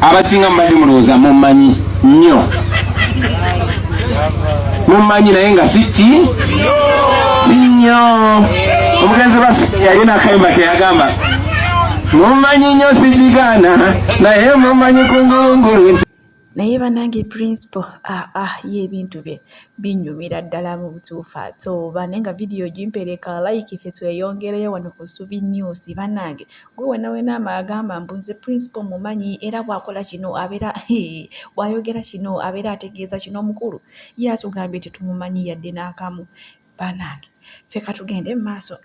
Abasinga mubadde mulowooza mummanyi nnyo, mummanyi naye nga si ki, si nnyo. Omugenzi basi yalina akayimba ke yagamba, mummanyi nnyo sikigaana, naye mummanyi kungulungulu. Naye banange principal ah ah ye ebintu bye binyumira ddala mu butuufu ate oba naye nga vidiyo gimpeereka like ffe tweyongereyo wano ku Subi News. Banange gwe wena wena agamba mbu nze principal mumanyi era bw'akola kino abeera bw'ayogera kino abeera ategeeza kino, omukulu ye atugambye tetumumanyi yadde n'akamu. Banange ffe katugende mu maaso.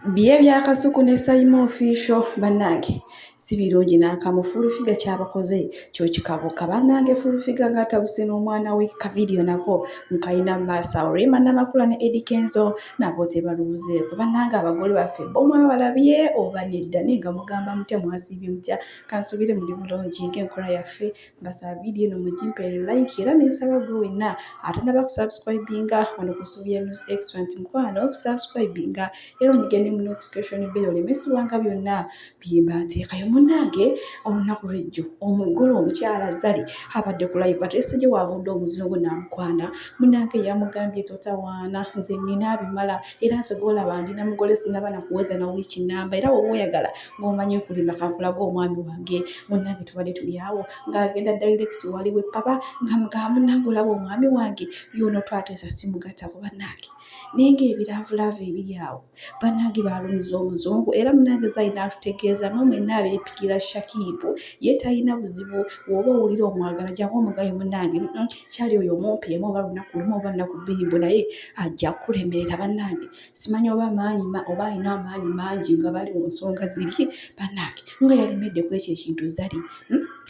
Bye bya Kasuku ne Saymore Official bannange si birungi n'akamu. Full Figure ky'abakoze kyo kikabuka. Bannange Full Figure ng'atabuse n'omwana we, ka vidiyo nako nkayina mu maaso awo. Rema Namakula ne Eddy Kenzo nabo tebalubuzeeko. Bannange abagole baffe bo mwabalabye oba nedda? Naye nga mugamba mutya, mwasiibye mutya? Kansuubire muli bulungi ng'enkola yaffe. Mbasaba vidiyo eno mugimpeere like era nensaba gwe wenna atanaba kusubscribinga wano ku Subiya News Extra nti mukwano subscribinga era onyige ne mu notification bell oleme sibwanga byonna byemba nteekayo. Munnange olunaku lwejjo omugole omukyala Zari abadde ku live ate sije waavudde omuzungu n'amukwana. Munnange yamugambye totawaana, nze nnina abimala era nze gw'olaba ndi na mugole sinaba na kuweza na wiiki nnamba, era bw'oba oyagala ng'omanyi okulimba kankulaga omwami wange. Munnange tubadde tuli awo ng'agenda direct wali w'eppaba nga mugamba munnange olaba omwami wange y'ono twateesa simugattako. Bannange naye ng'ebiraavulaavu ebiri awo bannange baalumiza omuzungu era munnange Zari n'atutegeeza mwe mwenna abeepikira Shakib ye talina buzibu, bw'oba owulira omwagala jangu omugaye munnange kyali oyo omumpeemu oba lunaku lumu oba nnaku bbiri mbu naye ajja kukulemerera. Bannange simanyi oba maanyi oba alina amaanyi mangi nga bali mu nsonga ziri. Bannange nga yalemedde ku ekyo ekintu Zari,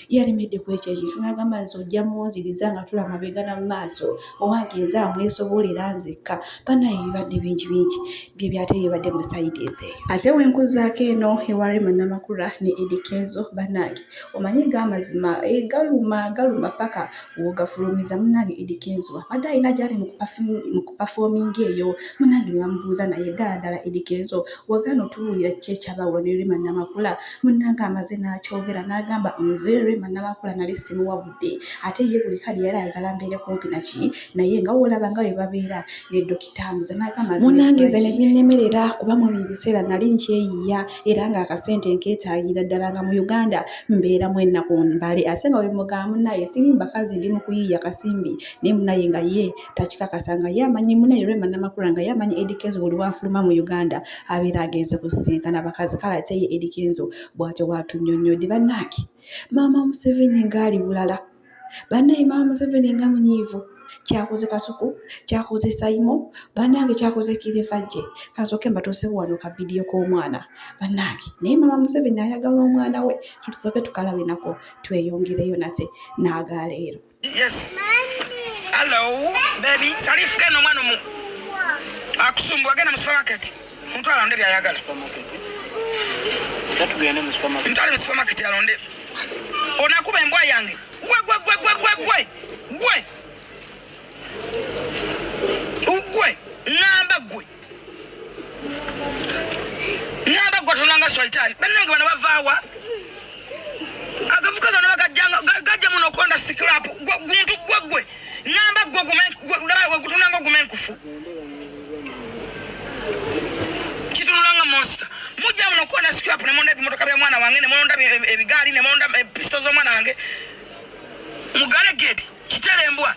Yalemedde ku ekyo ekintu n'agamba nze ojja munziriza nga tula mabega na mu maaso, owange nze amwesobolera nzekka. Bannange ebibadde bingi bingi bye byate bibadde mu sayidi ezeeyo. Ate wenkuzaako eno ewa Rema Namakula ne Eddy Kenzo, bannange omanyi g'amazima galuma galuma paka w'ogafulumiza. Munnange Eddy Kenzo abadde alina gy'ali mu kupafoominga eyo munnange ne bamubuuza naye ddala ddala Eddy Kenzo wagaana otubuulira ki ekyabawula ne Rema Namakula? Munnange amaze n'akyogera n'agamba nze Rema Namakula nali simuwa budde ate ye buli kadi yali ayagala mbeere kumpi naki naye nga w'olaba nga bwe babeera ne Dokita Muza n'agamba nze Munnange nze ne binnemerera kuba mu ebyo ebiseera nali nkyeyiiya era ng'akasente nkeetaagira ddala nga mu Uganda mbeeramu ennaku mbale ate nga bwe mugamba munnaye siri mu bakazi ndi mu kuyiiya kasimbi naye munnaye nga ye takikakasa nga ye amanyi munnaye Rema Namakula nga ye amanyi Eddy Kenzo buli lw'afuluma mu Uganda abeera agenze kusisinkana bakazi kale ate ye Eddy Kenzo bw'atyo bw'atunnyonnyodde. Bannange maama Museveni ng'ali bulala, bannaye maama Museveni nga munyiivu, kyakoze Kasuku, kyakoze Saimo, bannange kyakoze Kirevajje. Kansooke mbatuusewo wano ka vidiyo k'omwana bannange, naye maama Museveni ayagala omwana we, katusooke tukalabe nako tweyongereyo nate n'agaleero. Yes. Hello, baby. Salif genda omwana omu. Akusumbuwa genda mu supermarket. Muntu alonde byayagala. Tugende mu supermarket. Mutwale mu supermarket alonde. Onakuba embwa yange. Gwe gwe gwe gwe gwe gwe. Gwe. Gwe. Ngamba gwe. Ngamba gwe tonanga swaitani. Bannange bano bavaawa. Agavuka gano gajja muno okonda scrap. Muntu gwe gwe. Ngamba gwe gume gutunanga ogume enkufu. Kitunula nga monster. Mujja muno okonda scrap ne mulonda ebimotoka bya mwana wange ne mulonda ebigaali ne mulonda pisto z'omwana wange. Mugale gate kitere embwa.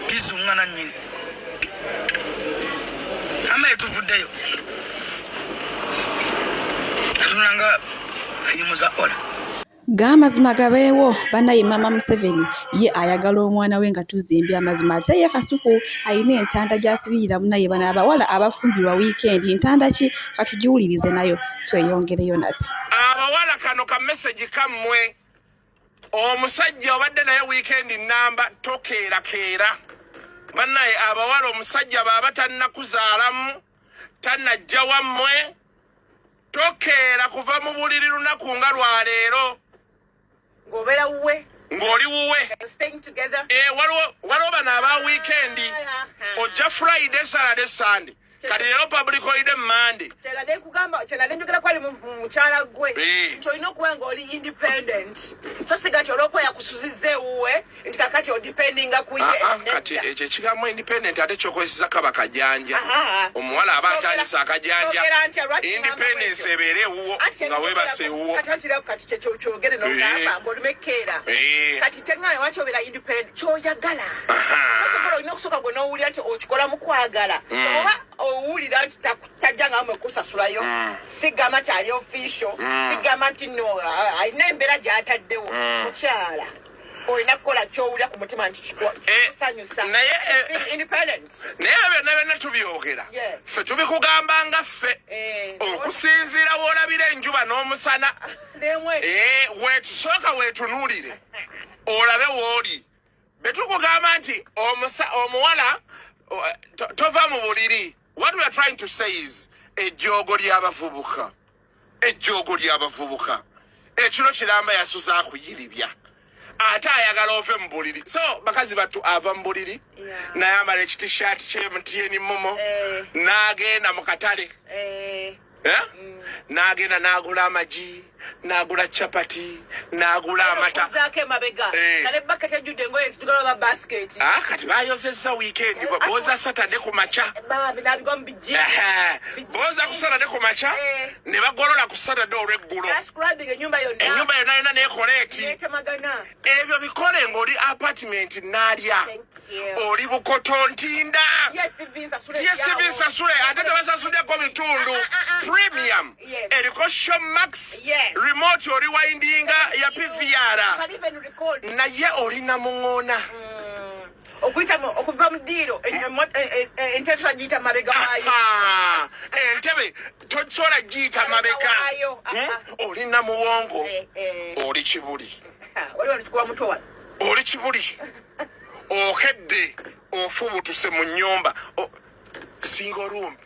Kizungana nnyini. Amaye tuvuddeyo. Atunula nga firimu za Ola. G'amazima gabeewo bannaye maama Museveni ye ayagala omwana we nga tuzimbye amazima ate ye Kasuku alina entanda gy'asibirira munnaye bano abawala abafumbirwa wiikendi ntanda ki katugiwulirize nayo tweyongereyo nate. Abawala kano ka message kammwe, omusajja obadde naye wiikendi nnamba tokeerakeera. Bannaye abawala omusajja bw'aba tannakuzaalamu tannajja wammwe tokeera kuva mu buliri lunaku nga lwa leero. Ng'obeera wuwe. Ng'oli wuwe. You're staying together. Waliwo bano aba wiikendi. Ojja Friday, Saturday, Sunday. Kati leero public holiday Monday. Kyerade kugamba kyerade njogera kwali mukyala gwe Eh. nti olina okuba nga oli independent so siga nti olwokuba yakusuzizza ewuwe nti kakati odependinga ku ye. Ah, ah, kati ekyo ekigambo independent ate kyokozesa kaba kajanja. Ah, ah. Omuwala aba atandise akajanja. Kyogera nti lwaki Independence ngamba ebeere ewuwo Anti nga weebase ewuwo. kati anti leo kati kyekyogere nogamba Eh. mbu olime keera Eh. kati kyeŋŋaana lwaki obeera independent kyoyagala. Aha. First of all, olina okusooka gwe n'owulira nti okikola mu kwagala. So oba owulira nti tajja nga mwe kusasulayo, sigamba nti ali official, sigamba nti no alina embeera gy'ataddewo. Mukyala olina kukola kyowulira ku mutima nti Eh, kikusanyusa. naye, Being independent. Naye ebyo byonna byonna tubyogera. Yes. Ffe tubikugamba nga ffe Eh, okusinziira w'olabira enjuba n'omusana. Nemwe. Eh, wetusooka weetunuulire olabe w'oli betukugamba nti omuwala tova mu buliri. What we are trying to say is ejjoogo ly'abavubuka, ejjoogo ly'abavubuka ekiro kiramba yasuze akuyiribya ate ayagala ove mu buliri. So bakazi battu ava mu buliri nayambala ekitishaati kye MTN MoMo Eh. n'agenda mu katale. Eh, Eh? N'agenda n'agula amagi, n'agula chapati, n'agula amata. Okuzaako emabega Eh. nga ne bucket ejjudde engoye ezidugala oba basket. Ah, kati bayozezza weekend, booza Saturday ku makya. Bambi n'abigwa mu bijji. Ehe, booza ku Saturday ku makya Eh. ne bagolola ku Saturday olweggulo. Nascrubbing ennyumba yonna. Ennyumba yonna yonna nekola eti. Netemagana. Ebyo bikole ng'oli apartment naalya. Thank you. Oli Bukoto Ntinda. Yes, TV nsasule. DSTV nsasule ate tebasasuddeko bitundu. Ah, ah, ah, ah. Premium Yes. eriko Showmax Yes. remote oli windinga ya PVR. Can even record. Naye olina muŋoona. Okuyita okuva mu ddiiro entebe tagiyita mabega waayo. Aha, entebe tosobola giyita mabega. Waayo, ah, ah. Olina muwongo. Eh, eh. Oli Kibuli. Ha, waliwo nekikuba mutwe wano. Oli Kibuli okedde ofubutuse mu nnyumba single room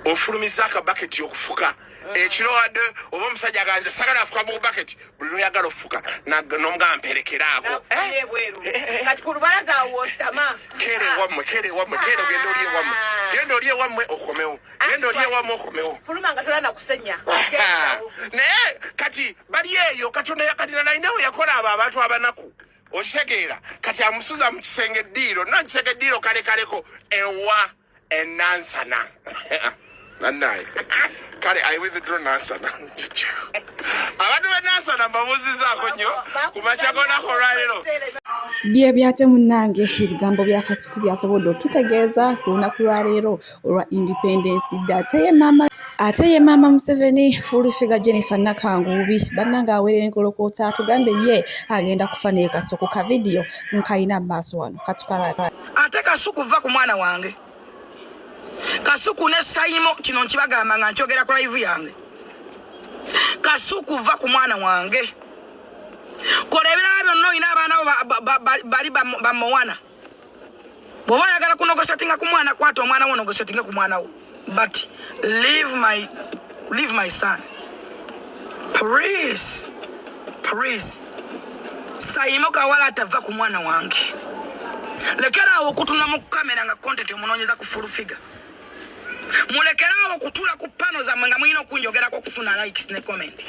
ofulumiza akabaketi okufuka ekiro wadde oba omusajja aganze sagala afuka mu baketi buli lwoyagala ofuka nomugamba mperekeraago. Nakufunye ebweru kati ku lubalaza awo wositama. Keera ewammwe, keera ewammwe, keera ogenda oli ewammwe, genda oli ewammwe okomewo, genda oli ewammwe okomewo. Fuluma nga tolana kusenya. Naye kati bali eyo Katonda kati nalinawe yakola abo abantu abanaku okitegeera kati amusuza mu kisenge eddiiro no kisenge eddiiro kale kaleko ewa enansana nannaye kale I withdraw Nansana. Abantu benansana mbabuuzizaako nnyo ku makya g'olunaku olwaleero. Bye byate munnange ebigambo bya Kasuku byasobodde okututegeeza ku lunaku lwaleero olwa Independence Day. Ate ye maama Museveni, full figure Jennifer Nakanguubi bannange awerera enkolokoota atugambe ye agenda kufa ne Kasuku. Ka vidiyo nkayina mu maaso wano katukaba. Ate Kasuku va ku mwana wange. Kasuku ne Saimo kino nkibagamba nga nkyogera ku live yange. Kasuku va ku mwana wange. Kola ebirala byonna olina abaana bo bali bamowana. Bw'oba oyagala kunegotiatinga ku mwana kwata omwana wo negotiatinga ku mwana wo, but leave my son, please, please. Saimo Kawala atava ku mwana wange. Lekera awo okutuna mu kamera nga content omunoonyeza ku full figure. Mulekere awo okutula ku pano zammwe nga mulina okunjogerako okufuna likes ne comment,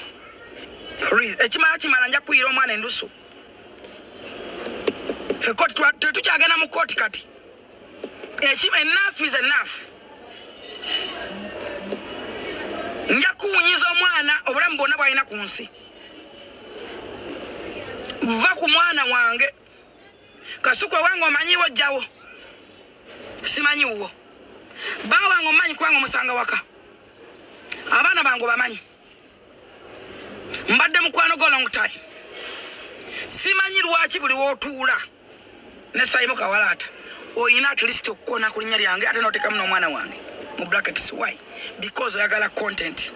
please. Ekimala kimala nja kuyira omwana endusu. Ffe kooti tetukyagenda mu kooti kati. Enough is enough. Nja kuwunyiza omwana obulamu bwonna bwalina ku nsi. Va ku mwana wange. Kasuku owange omanyiwo jjawo simanyi wuwo bawange omumanyi kubanga omusanga waka abaana bange obamanyi mbadde mukwano go long time. Simanyi lwaki buli wotuula ne Saimo Kawalaata oyina at least okukona ku linnya lyange ate notekamu n'omwana wange mu brackets. Why? Because oyagala content,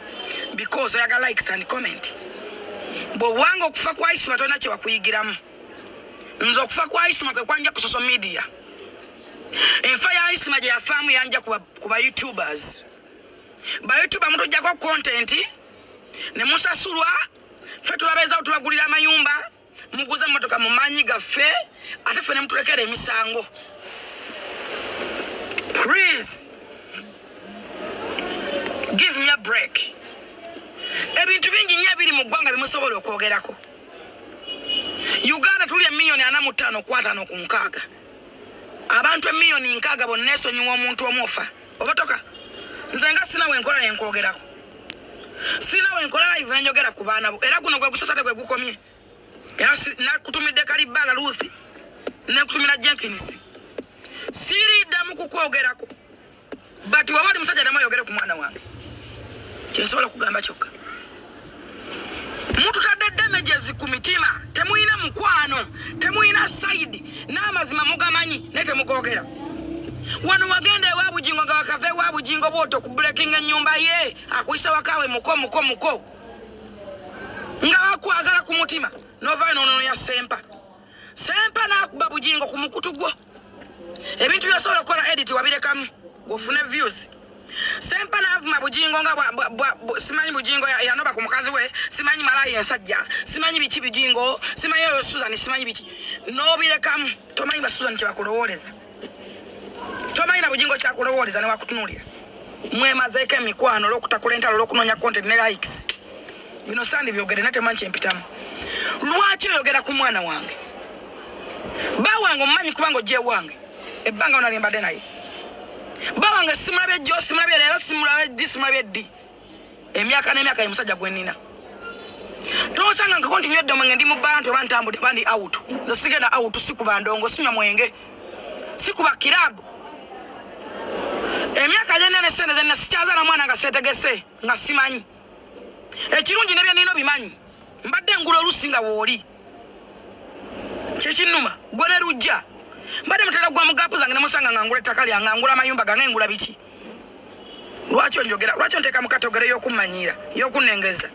because oyagala likes and comment. Bw'obwanga okufa kwa Isima tolina kye wakuyigiramu. Nze okufa kwa Isima kwe kwanja ku social media. Enfa ya Isima gye yafaamu yanja ku ba youtubers. Ba youtuber mutujjako content ne musasulwa. Ffe tubabeezawo tubagulira amayumba muguze emmotoka mu maanyi gaffe ate ffe ne mutulekera emisango, please. Give me a break. Ebintu bingi nnyo ebiri mu ggwanga bimusobola okwogerako. Uganda tuli emiliyoni 45 ku 50 ku 60. Abantu emiliyoni 60 bonna esonyiwa omuntu omu ofa obotoka. Nze nga sina wenkola nenkwogerako, sina wenkola live nenjogera ku baana bo, era guno gwe gusosa te gwe gukomye. Era nakutumidde Kalibala Ruth, nekutumira Jenkins, siriddamu kukwogerako. But waba oli musajja, ddamu oyogere ku mwana wange. Kyensobola okugamba kyokka, mututadde damages ku mitima. Temuyina mukwano, temuyina side, n'amazima mugamanyi naye temugogera. Wano wagenda ewa Bugingo nga wakava ewa Bugingo bwotyo ku breaking ennyumba ye, akuyisa wakawe muko muko muko nga wakwagala ku mutima, novayo nonono ya Sempa. Sempa n'akuba Bugingo ku mukutu gwo. Ebintu byosobola okukola edit wabirekamu ofune views. Sempa n'avuma Bugingo nga simanyi Bugingo yanoba ku mukazi we, simanyi malaaya ensajja, simanyi biki Bugingo, simanyi oyo Susan, simanyi biki, n'obirekamu. Tomanyi ba Susan kyebakulowooleza, tomanyi na Bugingo kyakulowooleza newakutunuulira. Mwemazeeko emikwano olw'okutakula entalo, olw'okunoonya content ne likes. Bino sandi byogere natemanyi kyempitamu. Lwaki oyogera ku mwana wange? Ba wange omumanyi kubanga ojja ewange ebbanga ona lyembadde naye. Ba wange simulabye jjo, simulabye leero, simulabye ddi, simulabye ddi, emyaka n'emyaka. Ye musajja gwe nnina. Tonsanga nkako nti nywedde omwenge, ndi mu bantu oba ntambudde oba ndi out. Nze sigenda out, sikuba ndongo, sinywa mwenge, sikuba kirabu. Emyaka gyenna ne sente zenna, sikyazaala mwana nga seetegese nga simanyi ekirungi ne byenina obimanyi. Mbadde ngula oluusi nga wooli kyekinnuma gwe ne lujja. Mbadde mutera gwa mugapu zange nemusanga nga ngula ettaka lyange, nga ngula amayumba gange, ngula biki. Lwaki onjogera? Lwaki onteeka mu category y'okummanyiira, y'okunnengeza?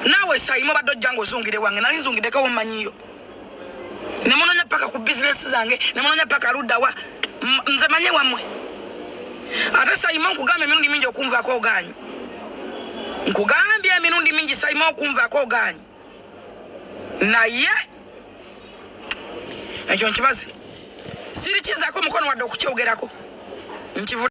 Naawe Sayimu, obadde ojja nga ozungira ewange, nali nzungiddeko wommanyiyo, nemunonya paka ku bizinesi zange, nemunonya paka luddawa. Nze manye wammwe. Ate Sayimu, nkugambye emirundi mingi okunvaako ogaanyi. Nkugambye emirundi mingi Sayimu, okunvaako ogaanyi, naye ekyo nkibaze, sirikizaako omukono wadde okukyogerako nkivu.